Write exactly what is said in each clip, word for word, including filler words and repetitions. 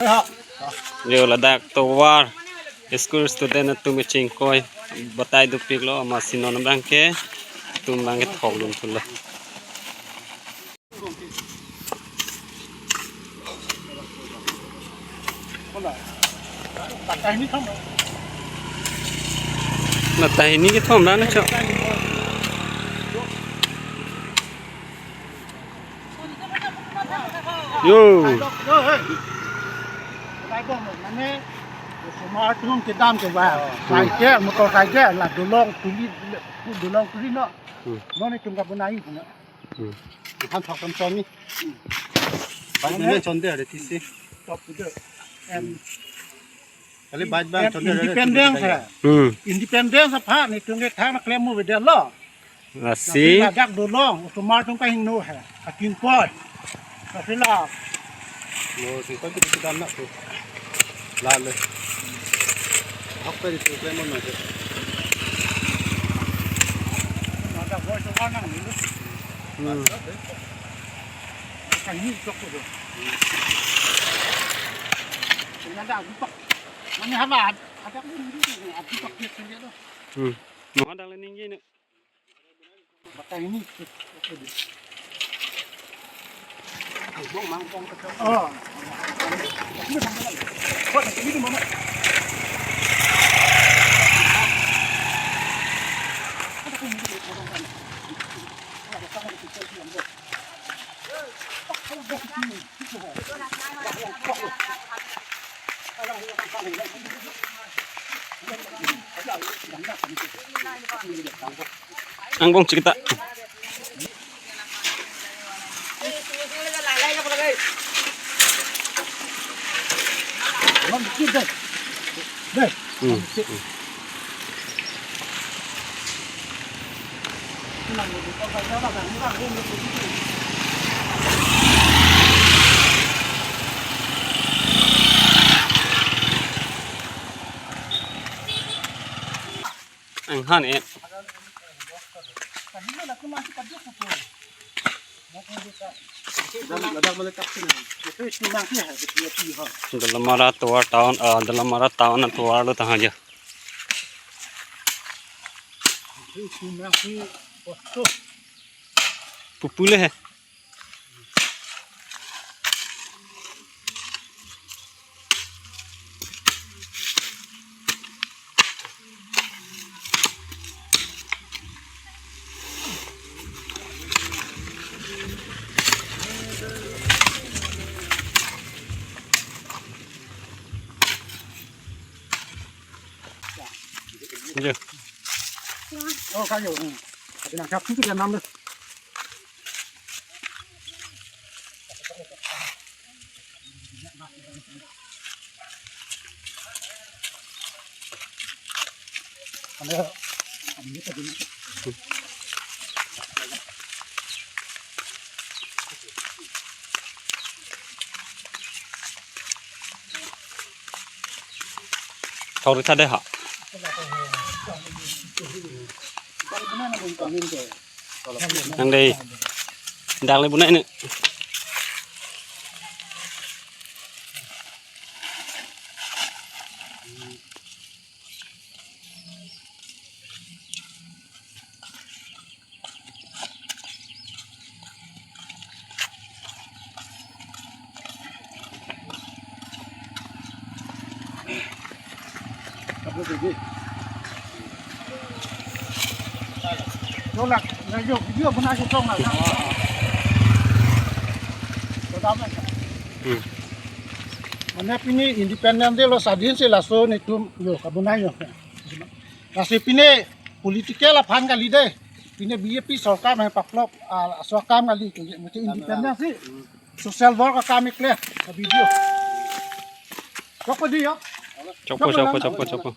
Yo, ladak tovar school student atum chingkoi batai dopiklo, amatsi non abangke atum abangke thok lun thulo. Batai hini kethom ra na, chok. Yo. Mane, osomar atum kedam ke ba. Cycle, motorcycle, la dolong tuli, dolong tuli lo. Hmm. Non itum kabonai, no. Hmm. Ikan thak tam chon ni. Bike mane chonde are tisi. Top itu. Em, kali bike bang em, chonde are independence tisi. Hmm. Independence aphan itum kethang klem mo beda lo. Lasi. Tapi ladak dolong, osomar atum kahingno he. Akin poi. Tapi la. Mo singkoi kita dam na tu. Lale. Hok pe itu klem mo na tu. Ada boy osomar nang ni. Hmm. Kan ni sok tu. Ini ada empat. Mana haba? Ada pun ini, ada empat dia sendiri tu. Hmm. Mau ada lain ni. Batai ini. Oh. Angbong chikita. Hmm. Ang han eh. Dolamara tovar town, ah, Dolamara town atovar lo tahan ya. Pupule he. Iya. Oh, kayu. Hmm. Tapi nangkap itu kan enam belas. Thori thade ha. Nang dei. Dak le bunai ne. Tolak, na yo, video bana si tong na. Kodam na. Hmm. Mane pini Independence Day lo, sadin si laso netum yo kabonai yo. Lasi pini political aphan kali dei. Pini B J P sorkar nangpaklok, ah, laso akam kali, mesti independence si. Social work akam ikle, video. Chokpo dei yo. Chokpo, chokpo, chokpo, chokpo.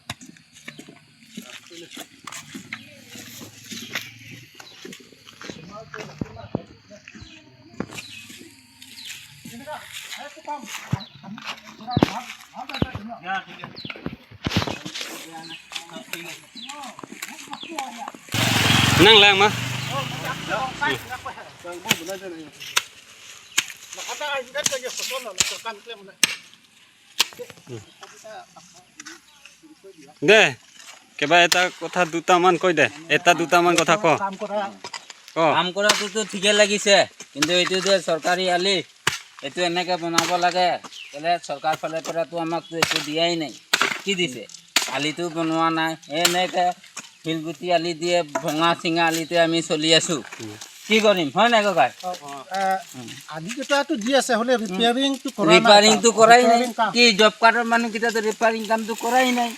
Nang lang ma. দে, কিবা এটা কথা দুটামান কৈ দে, এটা দুটামান কথা ক। কাম কৰা। ক। কাম কৰাটোতো ঠিকে লাগিছে, কিন্তু এইটো যে চৰকাৰী আলি, এইটো এনেকে বনাব লাগে, বোলে চৰকাৰ ফালৰ পৰাতো আমাকতো একো দিয়াই নাই। কি দিছে? আলিটো বনোৱা নাই, এনেকে শিলগুটি আলি দিয়ে, ভঙা চিঙা আলিতে আমি চলি আছো। কি কৰিম, হয় নাই ককাই? আহ, আদি কেইটাতো দি আছে, হ'লে ৰিপেয়াৰিংটো কৰা নাই। ৰিপেয়াৰিংটো কৰাই নাই। ৰিপেয়াৰিং কাম। কি জব কাৰ্ডৰ মানুহকেইটাতো ৰিপেয়াৰিং কামটো কৰাই নাই।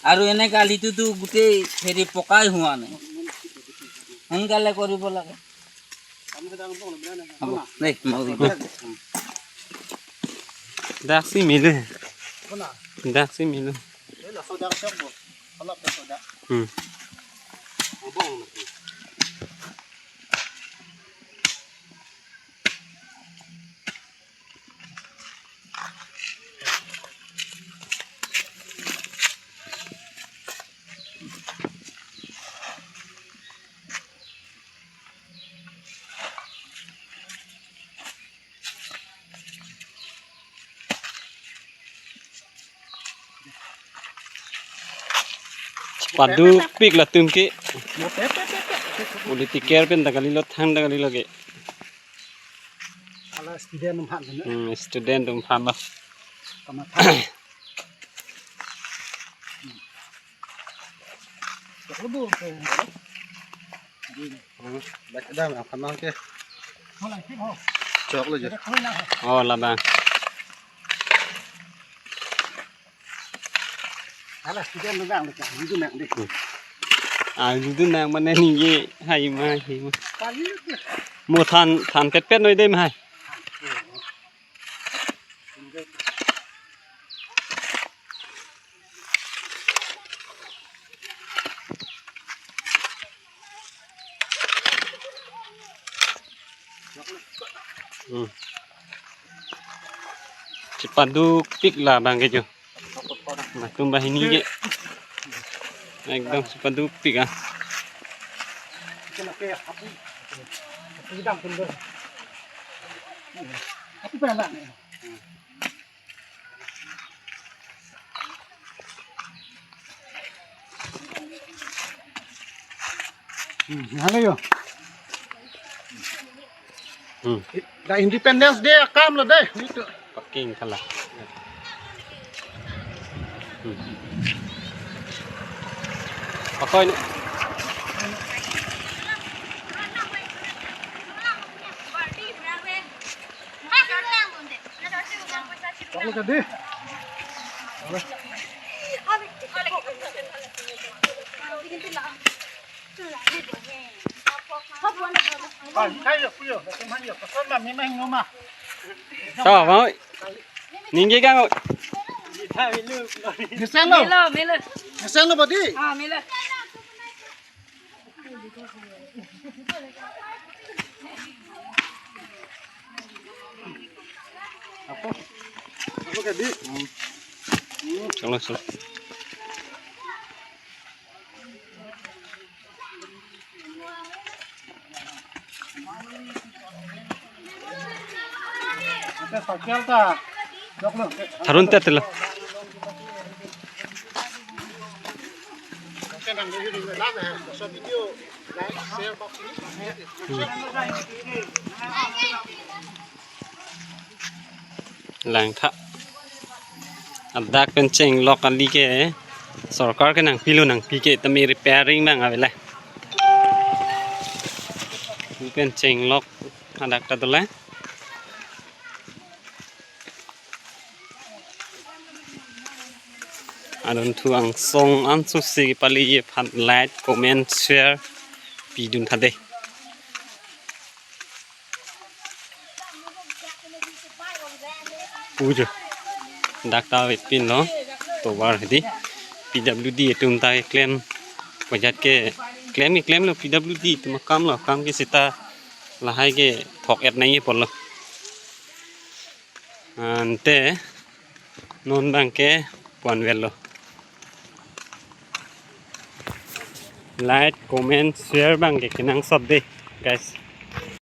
আৰু এনেকে আলিটোতো গোটেই হেৰি পকাই হোৱা নাই। সোনকালে কৰিব লাগে। হ'ব দেই, মই Daksi milo. Daksi milo. Hmm. Padupik latum ke. Politiker pen ta kalilo, thang ta kalilo ke. Ala student atum aphan, na? Hmm, student atum aphan lo. Kamatha. Choklo bo, eh. Hmm, baik dah, makan makan ke. Choklo jo. Oh, labang. Ala, student abang, ini tu nak deh. Hmm. Ah, ini tu nak mana ni ye? Hai ma, hai ma. Mo than, than pet pet noi dem hai. Hmm. Chepadupik labang ke jo. Latum banghini ke. Ekdom chepadupik ah. Hmm, halo yo. Hmm. Da Independence Day akam lo dei. Itu. Parking kala. Hmm. Apa ini? Choklo dei. So, bang. Ningge kang. Mesen lo. Melo, melo. Mesen lo bodi. Ah, melo. Apa? Apa tadi? Salah, salah. Tharun te tela. Langtha. Ladak pen chenglok ali ke sorkar ke nangpilo nangpi ke tame repairing abang avela. Pen chenglok ladak ta dolang. Adunthu angsong ansu si pali ye phan like, comment, share pidun tha dei. Ujo. Dak ta vepin lo. Tovar hedi. P W D atum ta klem. Pajat ke klem ke klem lo P W D atum akam lo. Akam ke seta lahai ke thok et nangji apot lo. Ante non abang ke pon vel lo. Like, comment, share abang ke kenangsot dei, guys.